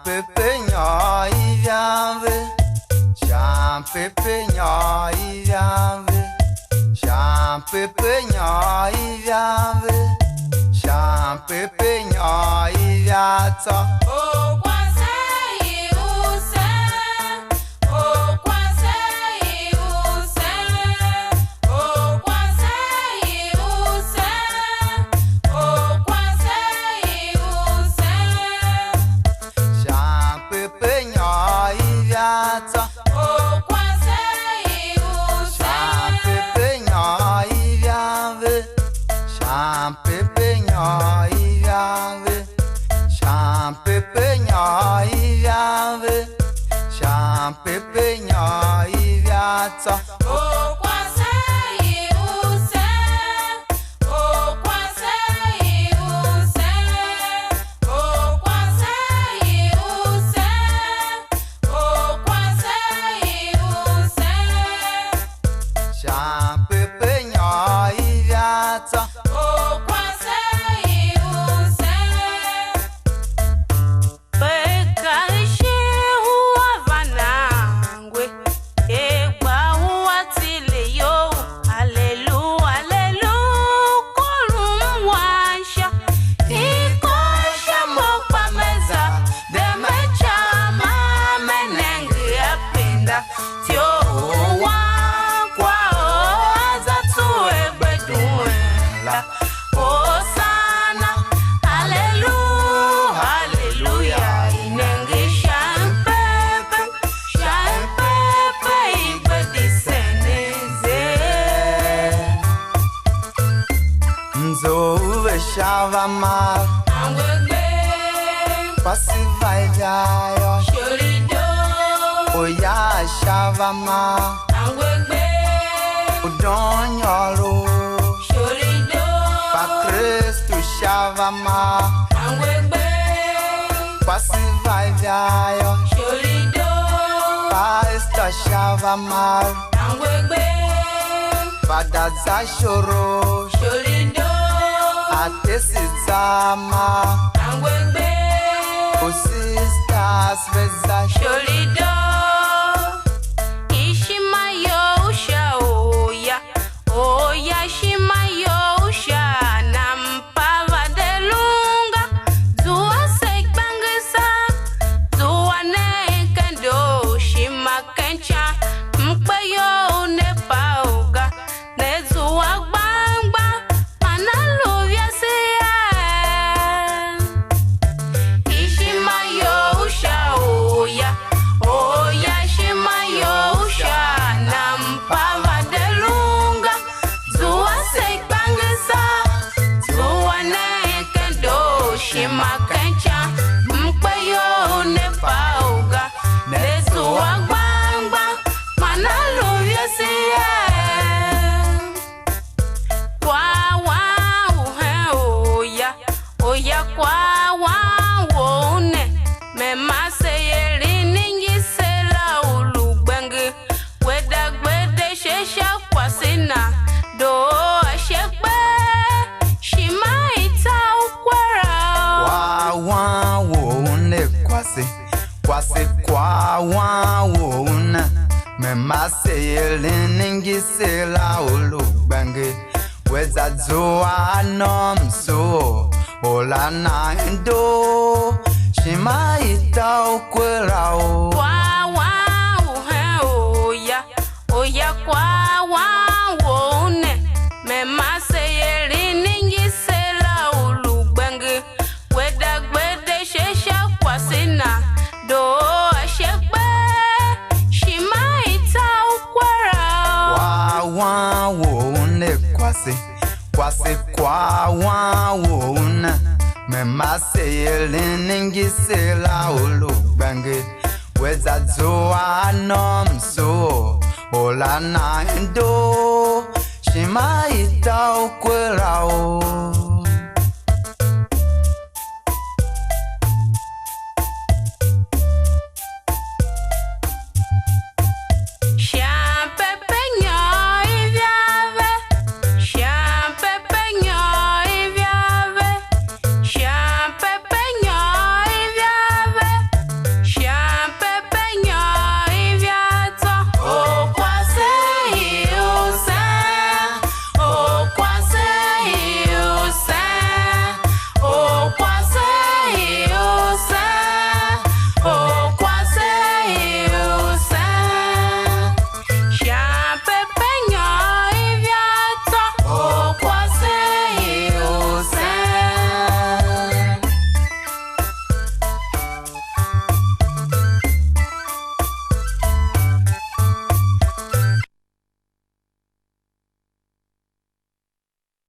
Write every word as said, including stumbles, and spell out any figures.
Pepe nyôr i vian ve, sha pepe nyôr i vian ve, sha pepe nyôr i vian ve, sha pepe nyôr i via tsô. O kwase i u se, o kwase i u se, o kwase i u se, o kwase i u se. Sha pepe nyôr i via tsô. O kwase i u se. Sha pepe nyôr i via ve. Sha pepe nyôr i via ve. Sha pepe nyôr i via ve. Sha pepe nyôr i via tsô. O kwase i u se. O kwase i u se, o kwase i u se, o kwase i u se. Sha pepe nyôr i via tsô. O kwase i u se. Pe ka ishe u a va nan we, e gba u a tile you. Alelu, alelu, kolum wan sha. I kôr sha mo kpa me za, de me ca ma me nenge a penda. Tyo u wan kwagh u a za tsuwe gbe duen la. Hosana, haleluya, haleluya, i nenge sha mpepe, sha mpepe i gbe disen a ze. Mzo u ve sha va mar, angwe gbe, kwase va ivya yô, sholido, oya sha va mar, angwe gbe, udon nyôr u, sholido, pa Kristu sha va mar, angwe gbe, kwase va ivya yô, sholido, pastor sha va mar, angwe gbe, fada za shoro, sholido, atesi za mar, angwe gbe, u sisters ve za sholido. Ishima you sha oya, oya ishima you sha nan. Pava de lunga, zua se ikpangisa, zua ne ken doo u ishima ken ican, mkpe you ne pav ga, ne zua gbang gbang, man a lu viase yee. Ishima you sha oya, oya ishima you sha nan, pava de lunga, zua se ikpangisa, zua ne ken doo u ishima ken ican, mkpe you ne pav ga, ne zua gbang gbang, man a lu viase yee. Kwagh wam u hen oya, oya kwagh wam wou ne, me ma se er iningir se la u lu gbenge. We da gbede ashe sha kwase na, doo ashe kpee, ishima i ta u kwera. Kwagh wam wou ne kwase, kwase kwagh wam wou ne, me ma se er iningir se la u lu gbenge. We za zua a nomso, or a na indoo, ishima i ta u kwera o. Kwagh wam u hen oya, oya kwagh wam wou ne, me ma se er iningir se la u lu gbenge. We da gbede ashe sha kwase na, doo ashe kpee, ishima i ta u kwera. Kwagh wam wou ne kwase, kwase kwagh wam wou ne, me ma se er iningir se la u lu gbenge. We za zua a nomso, or a na indoo, ishima i ta u kwera o.